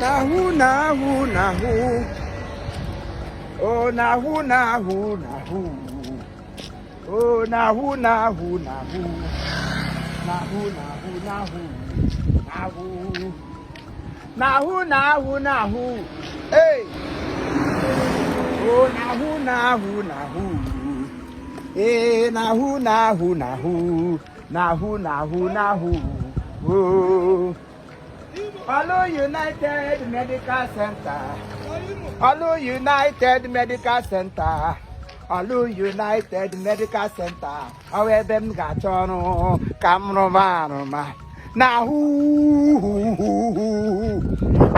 Na who, na who, na who? Oh, na who, na who, na who? Oh, na who, na who, na who? Na who, na who, na who? Na who? Na who, na who, na who? Hey! Oh, na who, na who, na who? Hey, na who, na who, na who? Na who, na who, na who? Oh. Olu United Medical Center. Olu United Medical Center. Olu United Medical Center. Ọ bụ ebe m ga-achọ ọrụ ka m rụba arụma. Na hu hu hu hu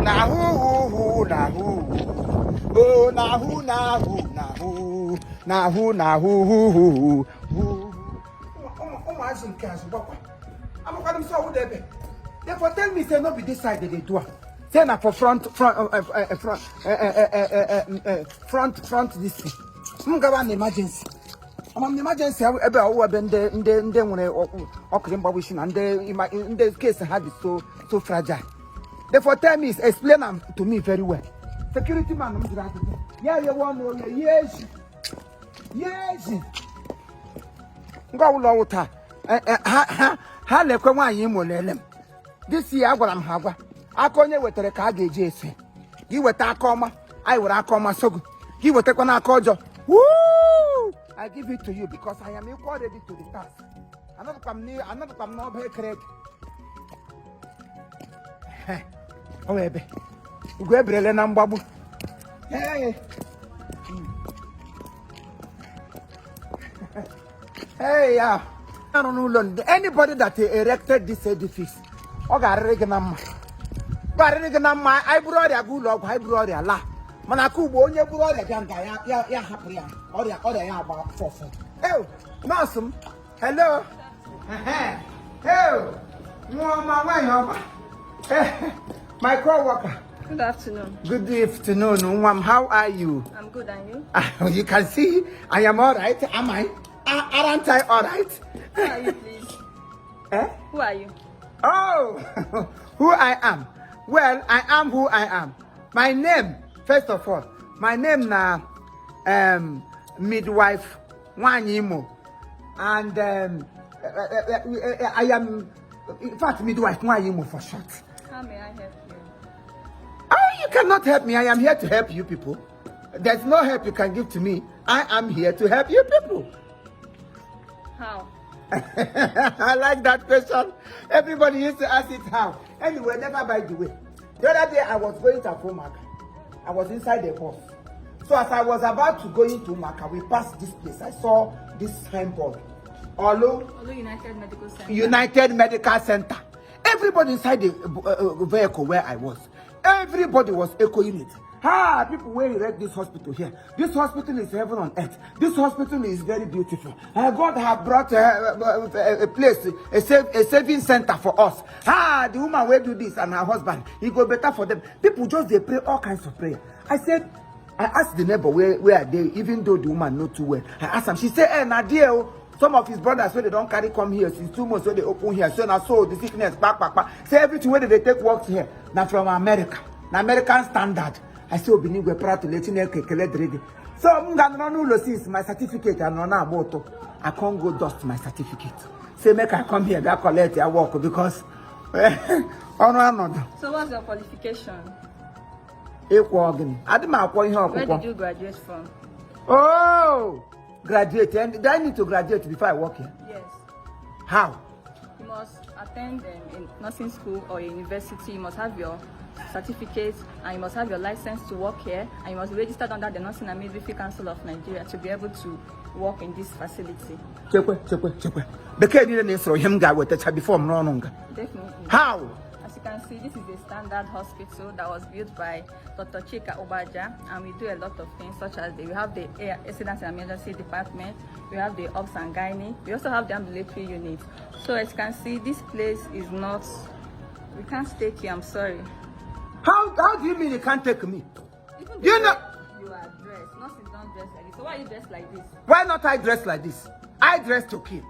na hu hu hu na hu. Oh, na hu na hu na hu na hu na hu hu hu hu. Ụmụazị nke azụ gbakwa. Amakwana m sọ ọwụda ebe. They for tell me say no be this side they dey do am. Say na for front front front front front this thing. M gawa na emergency. Ama m na emergency ebe ọwụ ebe ndị nwere ọkụrị mgbawa isi na ndị case ha dị so so fragile. They for tell me, explain am to me very well. Security man m jụrụ ajụjụ. Ya yewe ọnụ onye ya ezi. Ya ezi. Ngwa ụlọ ọwụ taa, ha lekwe nwaanyị Imo lele m. This year agwara m ha agwa aka onye wetara ka a ga-eji ese gị. Weta aka ọma, anyị were aka ọma sogo gị. Wetakwa n'aka ọjọọ. Woo! I give it to you because I am equal ready to the task. Anọdụkwa m n'ọba ekere eke. Ọ wee ebe ugo eberele na mgbagbu. Hey. Hey, ya. Arụ n'ụlọ anybody that erected this edifice, ọ ga-arịrị gị na mma, ọ ga-arịrị gị na mma. Anyị buru ọrịa ga ụlọ ọgwụ, anyị buru ọrịa laa, mana aka ugbo onye buru ọrịa bịa nga ya hapụrụ ya ọrịa ya agba fọfọ. Eo, nọọsụ m, hello. Eo, nwa ọma, nwaanyị ọma. My co-worker. Good afternoon. Good afternoon, nwa m. How are you? I'm good, and you? You can see I am all right, am I? Aren't I all right? Who are you, please? Eh? Who are you? Oh, who I am? Well, I am who I am. My name, first of all, my name na midwife Nwanyi Imo, and I am, in fact, midwife Nwanyi Imo for short. How may I help you? Oh, you cannot help me. I am here to help you people. There's no help you can give to me. I am here to help you people. How? I like that question. Everybody used to ask it how. Anyway, never by the way. The other day I was going to Afomaka. I was inside the bus. So as I was about to go into Maka, we passed this place. I saw this signboard. Olu Olu United Medical Center. United Medical Center. Everybody inside the vehicle where I was, everybody was echoing it. Ah, people wey erect this hospital here. This hospital is heaven on earth. This hospital is very beautiful. God have brought a place, a saving center for us. Ah, the woman wey do this and her husband, e go better for them. People just dey pray all kinds of prayer. I said, I asked the neighbor where they, even though the woman know too well. I asked am, she say, eh, na there o. Some of his brothers wey they don carry come here since 2 months wey they open here. So na so the sickness kpa kpa kpa. Say everything wey they dey take work here na from America. Na American standard. I say, Obinigwe pratule Chineke ekele dịrị gị. So m ga-anọrọ n'ụlọ since my certificate anọ na-agba ụtụ. I can't go dust my certificate. Say make I come here bịa collect ya work because ọrụ anọdụ. So what's your qualification? Ịkwọ gịnị? Adị m akwọ ihe Where ọkwụkwọ. Did you graduate from? Oh, graduate. And do I need to graduate before I work here? Yes. How? You must attend a nursing school or a university. You must have your certificate and you must have your license to work here, and you must be registered under the Nursing and Midwifery Council of Nigeria to be able to work in this facility. Chekwe, chekwe, chekwe. Bekee niile na-esoro ihe m ga-wetacha before m rụọ ọrụ nga. Definitely. How? As you can see, this is a standard hospital that was built by Dr. Chika Obaja, and we do a lot of things such as we have the accident and emergency department, we have the obs and gynae, we also have the ambulatory unit. So as you can see, this place is not, we can't take you, I'm sorry. How do you mean you can't take me? Even the You way know- you are dressed, nurses don't dress like this. So why are you dressed like this? Why not I dress like this? I dress to kill.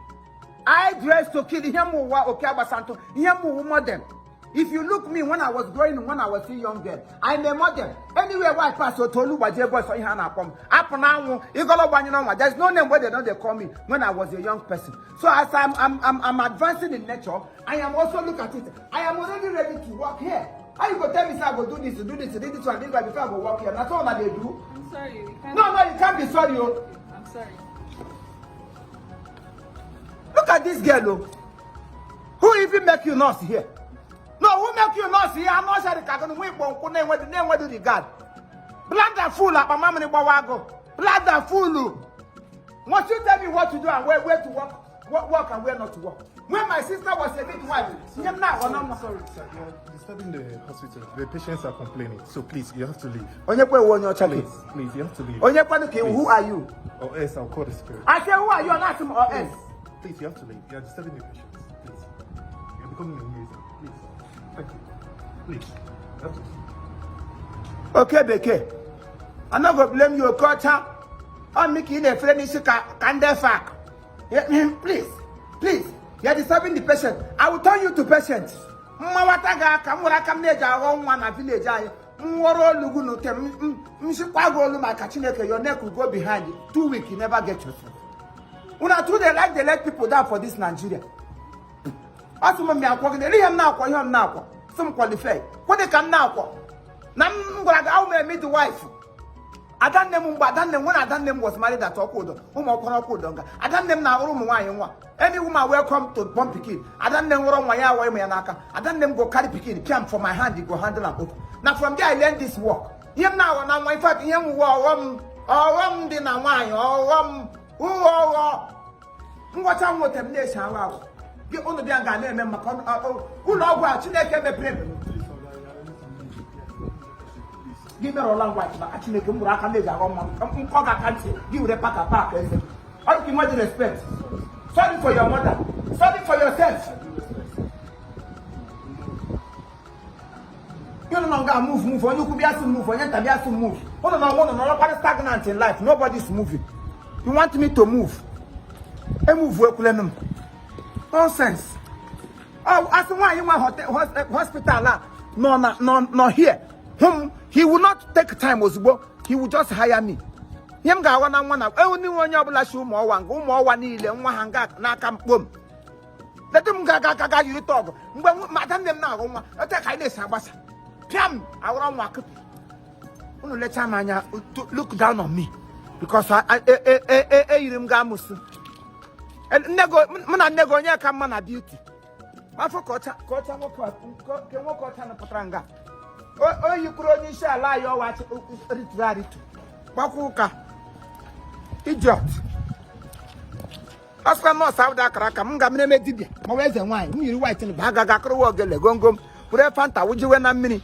I dress to kill. Ihe m ụwa oke agbasanto. Ihe m ụwa modern. If you look me when I was growing, when I was still young girl, I'm a model. Anywhere where I pass, Otolu Gbaje boy, so ihe a na-akpọ m. Apụ n'anwụ, ịgọlọ gbanye n'ọnwa. There's no name where they don't they call me when I was a young person. So as I'm advancing in nature, I am also look at it. I am already ready to work here. How you go tell me say I go do this, do this, do this one, this one before I go work here? Na so una dey do? I'm sorry. We can't. No, you can't be sorry, oh. I'm sorry. Look at this girl, oh. Who even make you nurse here? No, who make you nurse here? I'm not sure the kagonu we bonku na enwedu na enwedu regard. Bladder full akpa mamiri gbawa agụ. Bladder full. Must you tell me what to do and where to work and where not to work? When my sister was a midwife, nye m na aghọ na Sorry, sir, you're disturbing the hospital. The patients are complaining, so please, you have to leave. Onye kwe ewu onye ọcha gị? Please, please, you have to leave. Onye kwanu ka ewu, who are you? Or else I'll call the security. I say who are you? And ask him or else. Please, you have to leave. You're disturbing the patients. Please. You're becoming a nuisance. Please. Thank you. Please. You have to leave. Oke bekee, I no go blame you. Oke ọcha ọ mi ka ị na-efere n'isi ka ndị fak. Please, please, you are disturbing the patient. I will turn you to patient. Mmawata gị aka m were aka m na-eji aghọ nwa na village anyị m ghọrọ olu gị n'ute m nsikwa gị olu maka Chineke. Your neck will go behind. 2 weeks, you never get yourself. Una too dey like dey let people down for this Nigeria. Ọ sị m mmị akwọ gị na ihe m na-akwọ, ihe m na-akwọ sị m qualify kwedị ka m na-akwọ na m gwara gị ahụ m midwife. Adanne m, mgbe adanne m nwere, adanne m was married at Ọkwụdọ, ụmụ ọkwara Ọkwụdọ nga adanne m na-ahụrụ ụmụ nwaanyị nwa. Any woman welcome to born pikin, adanne m nwụrụ nwa ya awa ịmụ ya n'aka. Adanne m go carry pikin piam for my hand, go handle am open. Na from there I learn this work. Ihe m na-aghọ na nwa, in fact, ihe m wuwe ọghọm ọghọm dị na nwaanyị ọghọm ụghọ ọghọ ngwọcha nwote m na-echi ahụ ahụ gị. Ụnụ bịa nga na-eme maka ụlọ ọgwụ a Chineke mepere emepe. Gị merụla ngwa maka Chineke m gburu aka na-eji aghọ mma nkọ gị aka ntị gị were paka paka eze ọ dị ka inwe dị respect. Sorry for your mother, sorry for yourself. Unu nọ nga move, move. Onye ukwu bịa sị move, onye nta bịa sị move. Unu nọ, unu nọrọkwana stagnant in life. Nobody is moving. You want me to move? Emove ekwulenu m nonsense. Ọ asị nwaanyị nwa hospital a nọ na nọ here hụ m, he will not take time. Ozugbo he will just hire me. Ihe m ga-awa na nwa na ewu n'iwe onye ọbụla si ụmụ ọwa nga ụmụ ọwa niile nwa ha nga n'aka mkpom letu m ga aga aga yiri tọgụ mgbe ada nne m na-aghọ nwa ote ka anyị na-esi agbasa pịam awụrọ nwa kụpị. Unu lechaa m anya, look down on me because eyiri m ga amụsụ nne gị. Mụ na nne gị, onye ka mma na beauty? Afọ ka ọcha ka ọcha nwoke nke nwoke ọcha nọpụtara nga o yikwuru onye isi ala anyị ọwa rituru aritu gbakwa ụka. Idiot. Ọsịkwa nọọsụ ahụ dị akara aka m ga mere eme dibịa ma ọ bụ eze nwaanyị. M yiri white ba agaghị akụrụwa ogele gongom were Fanta wụjiwe na mmiri.